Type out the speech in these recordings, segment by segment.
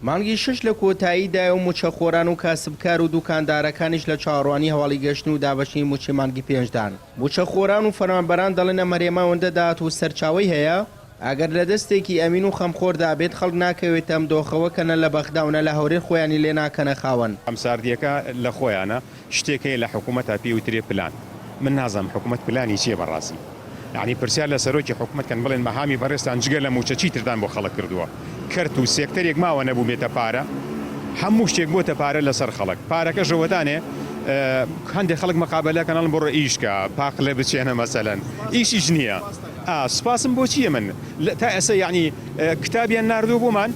مانگی شەش لە کۆتاییدایە و مووچەخۆران و کاسبکار و دوکاندارەکانیش لە چاوەڕوانی هەواڵی گەشتن و دابەشکردنی مووچەی مانگی پێنجدان. مووچەخۆران و فەرمانبەران دەڵێن ئەم هەرێمە ئەوەندە داهات و سەرچاوەی هەیە، ئەگەر لە دەستێکی ئەمین و خەمخۆردا بێت خەڵک ناکەوێتە ئەم دۆخەوە کە نە لە بەغدا و نە لە هەولێر خۆیانی لێ ناکەنە خاوەن. خەمساردییەکە لە خۆیانە، شتێک هەیە لە حکومەتا پێی وترێ پلان، من نازانم حکومەت پلانی چیە بەڕاستی؟ یەعنی پرسیار لە سەرۆکی حکومەت کەن بڵێن مەهامی بەڕێزتان جگە لە موچە چی ترتان بۆ خەڵک کردووە؟ کەرت و سێکتەرێک ماوە نەبووبێتە پارە؟ هەموو شتێک بۆتە پارە لەسەر خەڵک پارەکەش ئەوەتانێ هەندێک خەڵک مقابەلە کەن ئەڵێن بڕۆ ئیش کە پاقلە بچێنە مەسەلەن ئیشیش نییە ئا سوپاسم بۆ چییە من تا ئێستا یەعنی کتابیان ناردووە بۆمان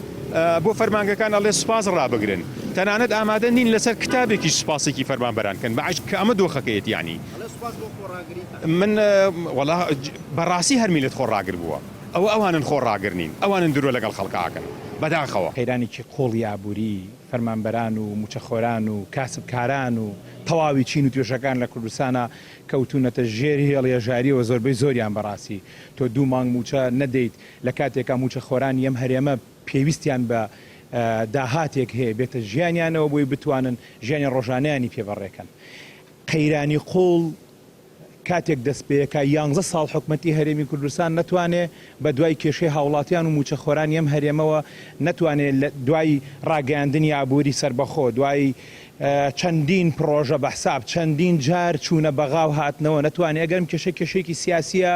بۆ فەرمانگەکان ئەڵێ سوپاس ڕابگرن تەنانەت ئامادە نین لەسەر کتابێکیش سوپاسێکی فەرمانبەران کەن بە کە ئەمە دۆخەکەیەتی یەعنی من وەڵا بەڕاستی هەر میللەت خۆڕاگر بووە ئەوە ئەوانن خۆڕاگر نین ئەوانن درۆ لەگەڵ خەڵکا ئەکەن بەداخەوە. قەیرانێکی قوڵی ئابووری فەرمانبەران و مووچەخۆران و کاسبکاران و تەواوی چین و توێژەکان لە کوردستانا کەوتوونەتە ژێر هێڵی هەژارییەوە زۆربەی زۆریان بەڕاستی تۆ دوو مانگ مووچە نەدەیت لە کاتێکا مووچەخۆرانی ئەم هەرێمە پێویستیان بە داهاتێک هەیە بێتە ژیانیانەوە بۆی بتوانن ژیانی ڕۆژانەیانی پێ بەڕێکەن. قەیرانی قوڵ کاتێک دەستپێکا یانزە ساڵ حکومەتی هەرێمی کوردستان نەتوانێ بە دوای کێشەی هاوڵاتیان و موچەخۆرانی ئەم هەرێمەوە نەتوانێ لە دوای ڕاگەیاندنی ئابوری سەربەخۆ دوای چەندین پڕۆژە بە حساب چەندین جار چوونە بەغا و هاتنەوە نەتوانێ ئەگەر ئەم کێشە کێشەیەکی سیاسیە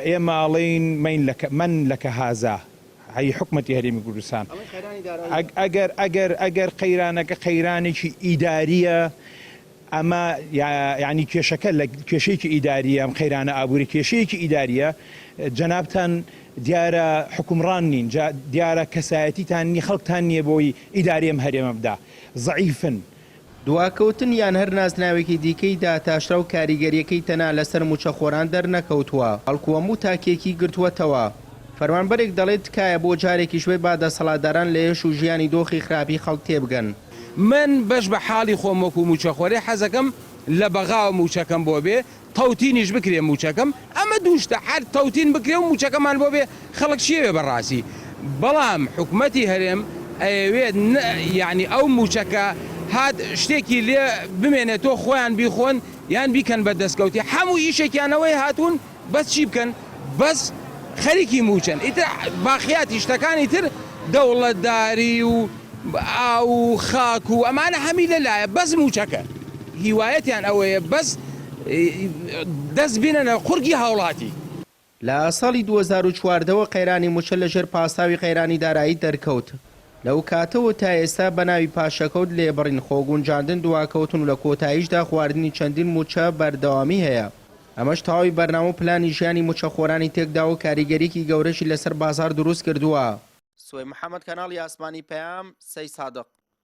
ئێمە ئەڵێین مەن لەکە هازا هەی حکومەتی هەرێمی کوردستان ئەگەر ئەگەر ئەگەر قەیرانەکە قەیرانێکی ئیداریە ئەمە یانی کێشەکە لە کێشەیەکی ئیداریە ئەم قەیرانە ئابووری کێشەیەکی ئیداریە جەنابتان دیارە حکومڕان نین دیارە کەسایەتیتان نی خەڵکتان نییە بۆی ئیداری ئەم هەرێمە بدا زەعیفن. دواکەوتن یان هەر نازناوێکی دیکەی داتاشراو کاریگەرییەکەی تەنها لەسەر مووچەخۆران دەرنەکەوتووە، بەڵکو هەموو تاکێکی گرتووەتەوە. فەرمانبەرێک دەڵێت، تکایە بۆ جارێکیش بێت با دەسەڵاتداران لە ئێش و ژیانی دۆخی خراپی خەڵک تێبگەن. من بەش بە حاڵی خۆم وەکو مووچەخۆرێ حەزەکەم لە بەغاوە مووچەکەم بۆ بێ، تەوتینیش بکرێ مووچەکەم، ئەمە دوو شتە هەر تەوتین بکرێ و مووچەکەمان بۆ بێ خەڵک چیەوێ بەڕاستی، بەڵام حکومەتی هەرێم ئەیەوێت نە یانی ئەو مووچەکە هات شتێکی لێ بمێنێتۆ خۆیان بیخۆن یان بیکەن بە دەستکەوتی هەموو ئیشێکیان ئەوەی هاتوون بەس چی بکەن بەس خەریکی مووچەن ئیتر باقیاتی شتەکانی تر دەوڵەتداری و ئاو و خاک و ئەمانە هەمی لە لایە بەس مووچەکە هیوایەتیان ئەوەیە بەس دەست بینەنە قورگی هاوڵاتی. لە ساڵی 2014 وە قەیرانی مووچە لە ژێر پاساوی قەیرانی دارایی دەرکەوت، لەو کاتەوە تا ئێستا بە ناوی پاشەکەوت، لێبڕین، خۆگونجاندن، دواکەوتن و لە کۆتاییشدا خواردنی چەندین مووچە بەردەوامی هەیە. ئەمەش تەواوی بەرنامە و پلانی ژیانی مووچەخۆرانی تێکداوە و کاریگەریی گەورەشی لەسەر بازاڕ دروستکردووە. سوەی محەمەد کەناڵی ئاسمانی پەیام، سەیدسادق.